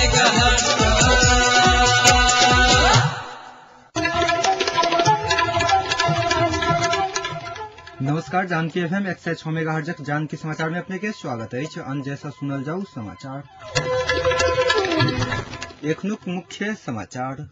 Megahertz पर। नमस्कार, Janaki FM 106 मेगाहर्ट्जक Janaki समाचार में अपने के स्वागत अछि। अन जैसा सुनल जाऊ समाचार। एखनुक मुख्य समाचार।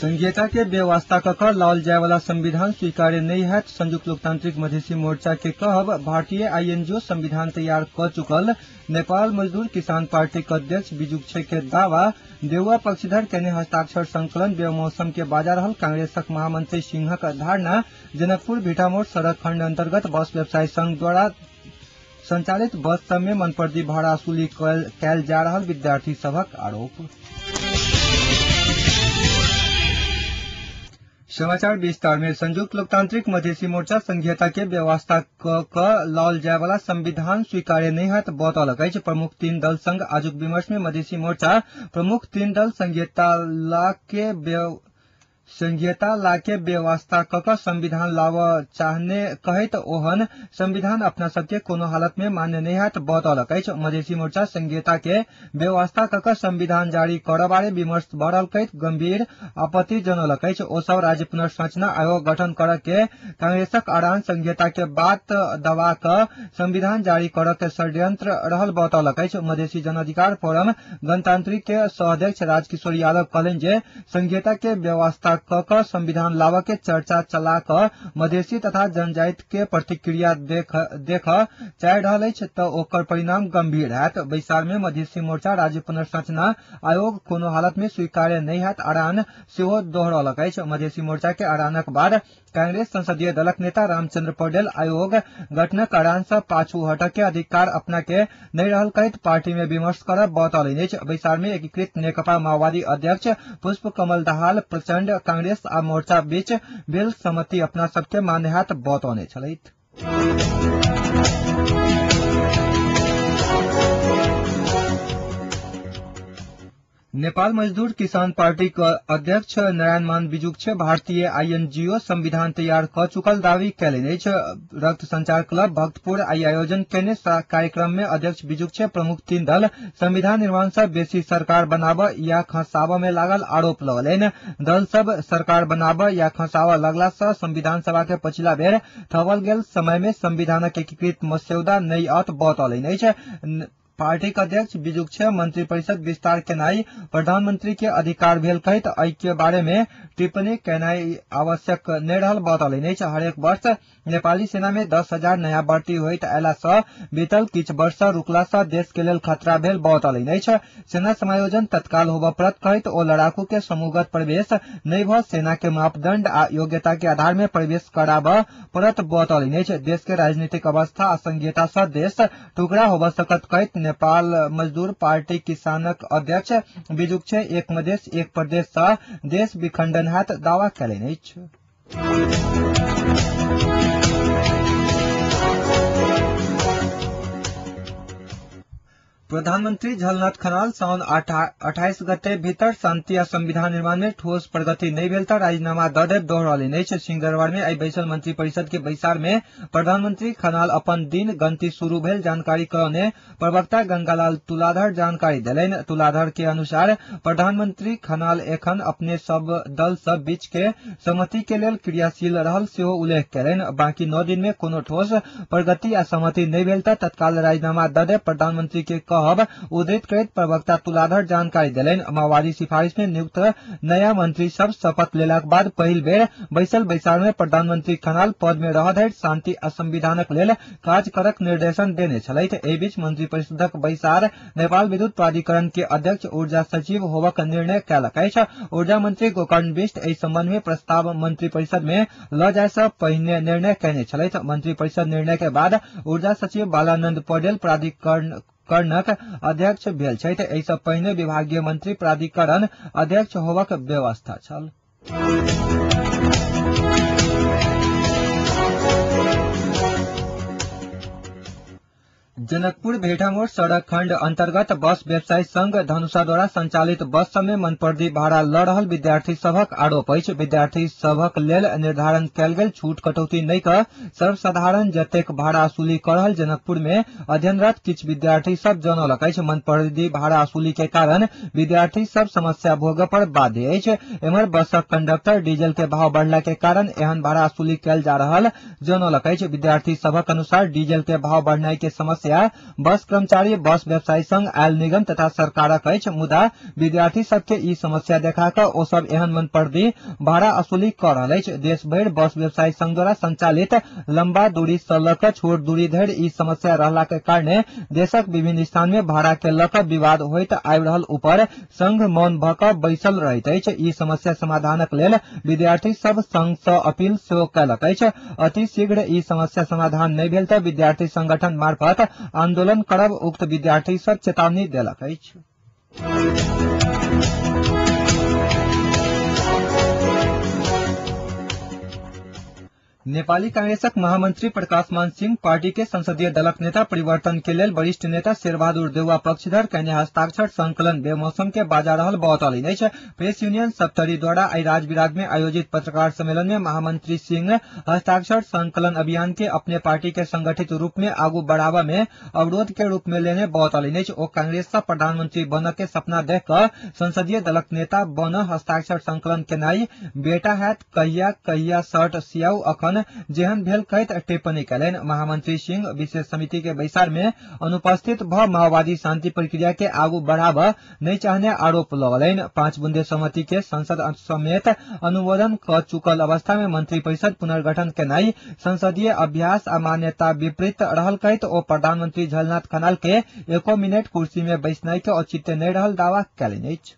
संघीयता के व्यवस्था क लाओल जाय वाला संविधान स्वीकार्य नहीं है संयुक्त लोकतांत्रिक मधेसी मोर्चा के कहब। भारतीय आईएनजीओ संविधान तैयार क चुकल नेपाल मजदूर किसान पार्टी के अध्यक्ष बिजुक्षे के दावा। देउवा पक्षधर केने हस्ताक्षर संकलन बेमौसम के बाजा रहल कांग्रेसक महामंत्री सिंहक धारणा। जनकपुर भिटामोड़ सड़क खंड अंतर्गत बस व्यवसायी संघ द्वारा संचालित बस सब में मनपर्दी भाड़ा वसूली कैल जा रहल विद्यार्थी सभक आरोप। समाचार विस्तार में। संयुक्त लोकतांत्रिक मधेसी मोर्चा संघीयता के व्यवस्था क लाओल जाय वाला संविधान स्वीकार्य नहीं है बतौलक अछि। प्रमुख तीन दल संग आजुक विमर्श में मधेसी मोर्चा प्रमुख तीन दल संघीयता लाके व्यवस्था क संविधान लाव चाहने कहैत ओहन संविधान अपना सबके कोनो हालत में मान्य नहीं है बतौलक अछि। मधेसी मोर्चा संघीयता के व्यवस्था क संविधान जारी करऽ बारे विमर्श बढ़ल कहैत गंभीर आपत्ति जनौलक अछि। ओ सब राज्य पुनर्संरचना आयोग गठन करऽ के कांग्रेसक अड़ान संघीयता के बात दबा क संविधान जारी करऽ के षड्यंत्र रहल बतौलक अछि। मधेसी जनअधिकार फोरम गणतांत्रिक के सह अध्यक्ष राजकिशोर यादव कहलनि जे संघीयता के व्यवस्था क संविधान लाव के चर्चा चला क मधेसी तथा जनजाति के प्रतिक्रिया देख चाहि रहल अछि त ओकर परिणाम गंभीर हैत। बैसार में मधेसी मोर्चा राज्य पुनर्संरचना आयोग कोनो हालत में स्वीकार्य नहीं हैत अड़ान सेहो दोहरौलक अछि। मधेसी मोर्चा के अड़ानक बाद कांग्रेस संसदीय दलक नेता रामचंद्र पौडेल आयोग गठनक अड़ान सँ पाछू हटऽ के अधिकार अपना के नहीं रहल कहैत पार्टी में विमर्श करब बतौलनि अछि। बैसार में एकीकृत नेकपा माओवादी अध्यक्ष पुष्प कमल दाहाल प्रचंड कांग्रेस आ मोर्चा बीच भेल सहमति अपना सबके मान्य हैत बतौने छलथि। नेपाल मजदूर किसान पार्टी के अध्यक्ष नारायण मान बिजुक्षे भारतीय आईएनजीओ संविधान तैयार क चुकल दावी कयलनि अछि। रक्त संचार क्लब भक्तपुर आई आयोजन केने कार्यक्रम में अध्यक्ष बिजुक्षे प्रमुख तीन दल संविधान निर्माण से बेसी सरकार बनाबऽ या खसाबऽ में लागल आरोप लगौलनि। दल सब सरकार बनाबऽ या खसाबऽ लगला से संविधान सभा के पछिला बेर थपल गेल समय में संविधानक एकीकृत मस्यौदा नहि आउत बतौलनि अछि। पार्टी के अध्यक्ष बिजुक्षे मंत्री परिषद विस्तार केनाई प्रधानमंत्री के अधिकार भेल कहैत एहि के बारे में टिप्पणी केनाई आवश्यक नहि रहल बतौलनि अछि। हरेक वर्ष नेपाली सेना में 10,000 नया भर्ती होइत अयला सँ बीतल किछु वर्ष सँ रुकला सँ देश के लेल खतरा भेल बतौलनि अछि। सेना समायोजन तत्काल होबऽ पड़त कहैत ओ लड़ाकू के समूहगत प्रवेश नहि भऽ सेना के मापदंड आ योग्यता के आधार में प्रवेश कराबऽ पड़त बतौलनि अछि। देश के राजनीतिक अवस्था आ संघीयता सँ देश टुकड़ा होबऽ सकत कहैत नेपाल मजदूर पार्टी किसानक अध्यक्ष बिजुक्षे एक मधेश एक प्रदेश सँ देश विखंडन हैत दावा कयलनि अछि। प्रधानमंत्री झलनाथ खनाल साउन 28 गते भीतर शांति आ संविधान निर्माण में ठोस प्रगति नहीं भेल त राजीनामा दऽ देब दोहरौलनि अछि। सिंहदरबार में आई बैसल मंत्री परिषद के बैसार में प्रधानमंत्री खनाल अपन दिन गनती शुरू भेल जानकारी करौने प्रवक्ता गंगालाल तुलाधर जानकारी देलनि। तुलाधर के अनुसार प्रधानमंत्री खनाल एखन अपने सब दल सब बीच के सहमति के लेल क्रियाशील रहल सेहो उल्लेख कयलनि। बाकी 9 दिन में कोनो ठोस प्रगति आ सहमति नहीं भेल त तत्काल राजीनामा दऽ देब प्रधानमंत्री के कहब उद्धृत करैत प्रवक्ता तुलाधर जानकारी देलनि। माओवादी सिफारिश में नियुक्त नया मंत्री सब शपथ लेलाक बाद पहिल बेर बैसल बैसार में प्रधानमंत्री खनाल पद में रह धरि शांति आ संविधानक लेल काज करक निर्देशन देने छलथि। एहि बीच मंत्री परिषदक बैसार नेपाल विद्युत प्राधिकरण के अध्यक्ष ऊर्जा सचिव होबक निर्णय कयलक अछि। ऊर्जा मंत्री गोकर्ण विष्ट एहि संबंध में प्रस्ताव मंत्री परिषद में ल जाय सँ पहिने निर्णय कयने छलथि। मंत्री परिषद निर्णय के बाद ऊर्जा सचिव बालानंद पौडेल प्राधिकरण कर्णक अध्यक्ष भेल छथि। एहि सँ पहिने विभागीय मंत्री प्राधिकरण अध्यक्ष होबक व्यवस्था छल। जनकपुर भेटामोड़ सड़क खंड अंतर्गत बस व्यवसायी संघ धनुषा द्वारा संचालित बस सब में मनपर्दी भाड़ा ल रहल विद्यार्थी सभक आरोप अछि। विद्यार्थी सभक लेल निर्धारण कयल गेल छूट कटौती नहि क सर्वसाधारण जतेक भाड़ा वसूली क रहल जनकपुर में अध्ययनरत किछु विद्यार्थी सब जनौलक अछि। मनपर्दी भाड़ा वसूली के कारण विद्यार्थी सब समस्या भोग पर बाध्य अछि। एम्हर बसक कंडक्टर डीजल के भाव बढ़ला के कारण एहन भाड़ा वसूली कयल जा रहल जनौलक अछि। विद्यार्थी सभक अनुसार डीजल के भाव बढ़नाइ के समस्या बस कर्मचारी, बस व्यवसायी संघ, आयल निगम तथा सरकारक अछि, मुदा विद्यार्थी सबके ई समस्या देखा क ओ सब एहन मनपर्दी भाड़ा वसूली क रहल अछि। देश भरि बस व्यवसायी संघ द्वारा संचालित लंबा दूरी स ल क छोट दूरी धरि ई समस्या रहला के कारणे देशक विभिन्न स्थान में भाड़ा के ल क विवाद होइत आबि रहल ऊपर संघ मौन भ क बैसल रहैत अछि। ई समस्या समाधानक लेल विद्यार्थी सब संघ स अपील सेहो कयलक अछि। अति शीघ्र ई समस्या समाधान नहि भेल त विद्यार्थी संगठन मार्फत आंदोलन करब उक्त विद्यार्थी सब चेतावनी देलक अछि। नेपाली कांग्रेसक महामंत्री प्रकाशमान सिंह पार्टी के संसदीय दलक नेता परिवर्तन के लेल वरिष्ठ नेता शेरबहादुर देउवा पक्षधर कयने हस्ताक्षर संकलन बेमौसम के बाजा रहल बतौलनि अछि। प्रेस यूनियन सप्तरी द्वारा आई राजविराज में आयोजित पत्रकार सम्मेलन में महामंत्री सिंह हस्ताक्षर संकलन अभियान के अपने पार्टी के संगठित रूप में आगू बढ़ावा में अवरोध के रूप में लेने बतौलनि अछि। ओ कांग्रेस सँ प्रधानमंत्री बनऽ के सपना देख कऽ संसदीय दलक नेता बन हस्ताक्षर संकलन केनाइ बेटा हैत कहिया कहिया शर्ट सियाउ अखन जेहन भेल कहैत टिप्पणी कयलनि। महामंत्री सिंह विशेष समिति के बैसार में अनुपस्थित भ माओवादी शांति प्रक्रिया के आगू बढ़ाबऽ नहि चाहने आरोप लगौलनि। 5 बुंदे सहमति के संसद समेत अनुमोदन क चुकल अवस्था में मंत्री परिषद पुनर्गठन केनाइ संसदीय अभ्यास आ मान्यता विपरीत रहल कहैत ओ प्रधानमंत्री झलनाथ खनाल के एको मिनट कुर्सी में बैसनाइ के औचित्य नहि रहल दावा कयलनि अछि।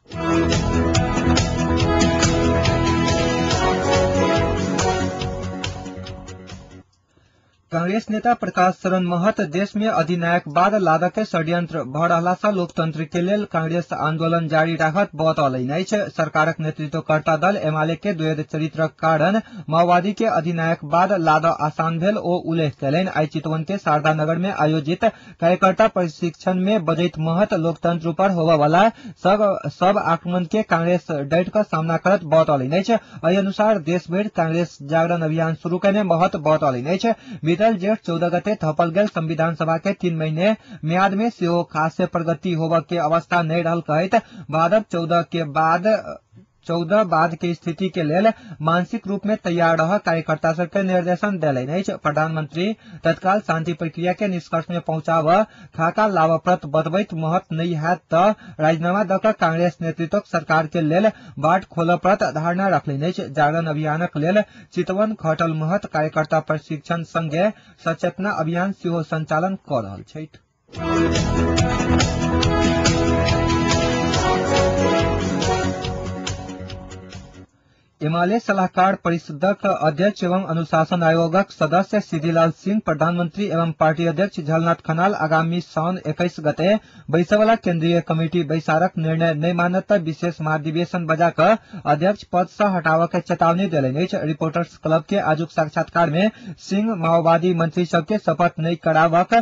कांग्रेस नेता प्रकाश शरण महत देश में अधिनायकवाद लादऽ के षड्यंत्र भ रहला सँ लोकतंत्र के लेल कांग्रेस आंदोलन जारी राखत बतौलनि अछि। सरकारक नेतृत्वकर्ता दल एमाले के द्वैध चरित्रक कारण माओवादी के अधिनायकवाद लादऽ आसान भेल ओ उल्लेख कयलनि। आई चितवन के शारदा नगर में आयोजित कार्यकर्ता प्रशिक्षण में बजैत महत लोकतंत्र पर होबय वाला सब आक्रमण के कांग्रेस डटि कऽ सामना करत बतौलनि अछि। एहि अनुसार देशभरि कांग्रेस जागरण अभियान शुरू कयने महत बतौलनि अछि। जेठ 14 गते थपल गेल संविधान सभा के 3 महीने म्याद में सेहो खासे प्रगति होबऽ के अवस्था नहि रहल कहैत भादव 14 बाद के स्थिति के लेल मानसिक रूप में तैयार रह कार्यकर्ता सबके निर्देशन देलनि अछि। प्रधानमंत्री तत्काल शांति प्रक्रिया के निष्कर्ष में पहुंचाब खाका लाभप्रद बतबैत महत नहि हैत त राजीनामा दऽ कऽ कांग्रेस नेतृत्वक सरकार के लेल बाट खोलऽ पड़त धारणा रखलनि अछि। जागरण अभियानक लेल चितवन खटल महत कार्यकर्ता प्रशिक्षण संगे सचेतना अभियान सेहो संचालन कऽ रहल छथि। एमाले सलाहकार परिषदक अध्यक्ष एवं अनुशासन आयोगक सदस्य सिद्धिलाल सिंह प्रधानमंत्री एवं पार्टी अध्यक्ष झलनाथ खनाल आगामी साउन 21 गते बैसयवला केंद्रीय कमिटी बैसारक निर्णय नहि मानत त विशेष महाधिवेशन बजा कऽ अध्यक्ष पद सँ हटाबऽ के चेतावनी देलनि अछि। रिपोर्टर्स क्लब के आजुक साक्षात्कार में सिंह माओवादी मंत्री सबके शपथ नहि कराबक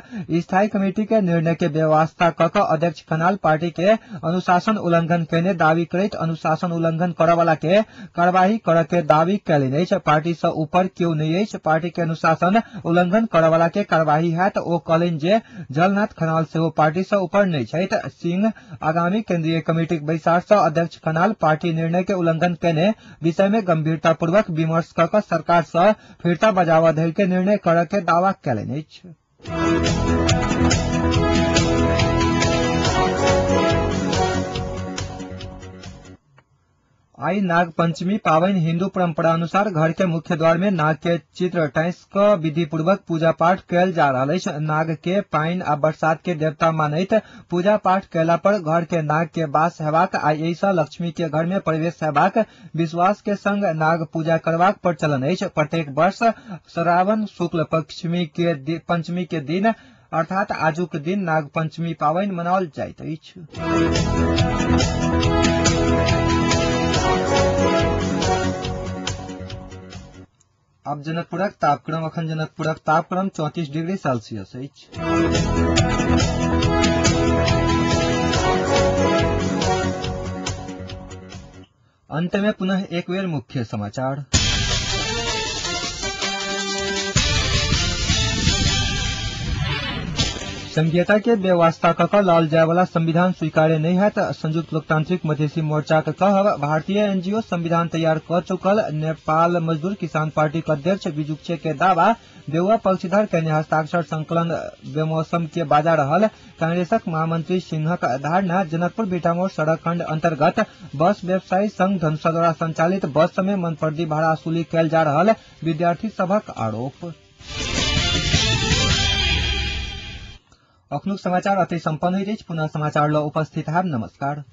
स्थायी कमिटी के निर्णय के व्यवस्था कऽ कऽ अध्यक्ष खनाल पार्टी के अनुशासन उल्लंघन कयने दावी करैत अनुशासन उल्लंघन करऽ के कार्रवाई करऽ के दावी कयलनि अछि। पार्टी सँ ऊपर केओ नहि अछि, पार्टी के अनुशासन उल्लंघन करऽ वाला के कार्रवाई हैत। ओ कहलनि जे झलनाथ खनाल सेहो पार्टी सँ ऊपर नहि छथि। सिंह आगामी केंद्रीय कमिटीक बैसार सँ अध्यक्ष खनाल पार्टी निर्णय के उल्लंघन कयने विषय में गंभीरतापूर्वक विमर्श कऽ कऽ सरकार सँ फिर्ता बजाबऽ धरि के निर्णय करऽ के दावा कयलनि अछि। आई नाग पंचमी पावन हिन्दू परंपरा अनुसार घर के मुख्य द्वार में नाग के चित्र टाँसि कऽ विधि पूर्वक पूजा पाठ कयल जा रहल अछि। नाग के पानि आ बरसात के देवता मानैत पूजा पाठ कयला पर घर के नाग के वास हेबाक आ एहि सँ लक्ष्मी के घर में प्रवेश हेबाक विश्वास के संग नाग पूजा करबाक प्रचलन अछि। प्रत्येक वर्ष श्रावण शुक्ल पंचमी के दिन अर्थात आजुक दिन नाग पंचमी पावनि मनाओल जाइत अछि। आब जनकपुरक तापक्रम। अखन जनकपुरक तापक्रम 34 डिग्री सेल्सियस अछि। अंत में पुनः एक बेर मुख्य समाचार। संघीयता के व्यवस्था क लाल जायवाला संविधान स्वीकार्य नहीं है संयुक्त लोकतांत्रिक मधेसी मोर्चा के कहब। भारतीय एनजीओ संविधान तैयार क चुकल नेपाल मजदूर किसान पार्टी के अध्यक्ष बिजुक्छे के दावा। देउवा पक्षधर के हस्ताक्षर संकलन बेमौसम के बाजा रहल कांग्रेसक महामंत्री सिंहक धारणा। जनकपुर भिटामोड़ सड़क खंड अंतर्गत बस व्यवसायी संघ धनुषा द्वारा संचालित बस में मनपर्दी भाड़ा वसूली कैल जा रहल विद्यार्थी सभक आरोप। अखनुक समाचार अति सम्पन्न होइत अछि। पुनः समाचार ल उपस्थित हैब। नमस्कार।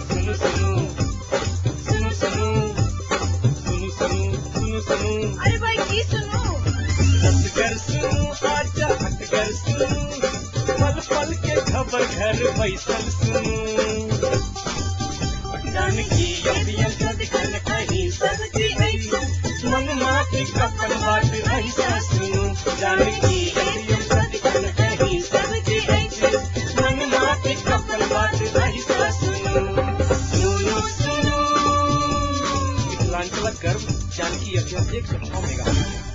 सुनु सुनु सुनु सुनु सुनु सुनु सुनु सुनु। अरे भाई की सुनू? हटकर सुनु आजा हटकर सुनु, पल पल के खबर घर बैसल सुनु। जानकी अभियन सदिखन अहीं सबके अछि, मन माटी अपन बात रही सुनु। जानकी अभियन सदिखन अहीं सबके अछि, मन माटी अपन बात रही सुनु। सुनु सुनु मिथिलांचलक गर्व जानकी एफएम 106 मेगाहर्ट्ज।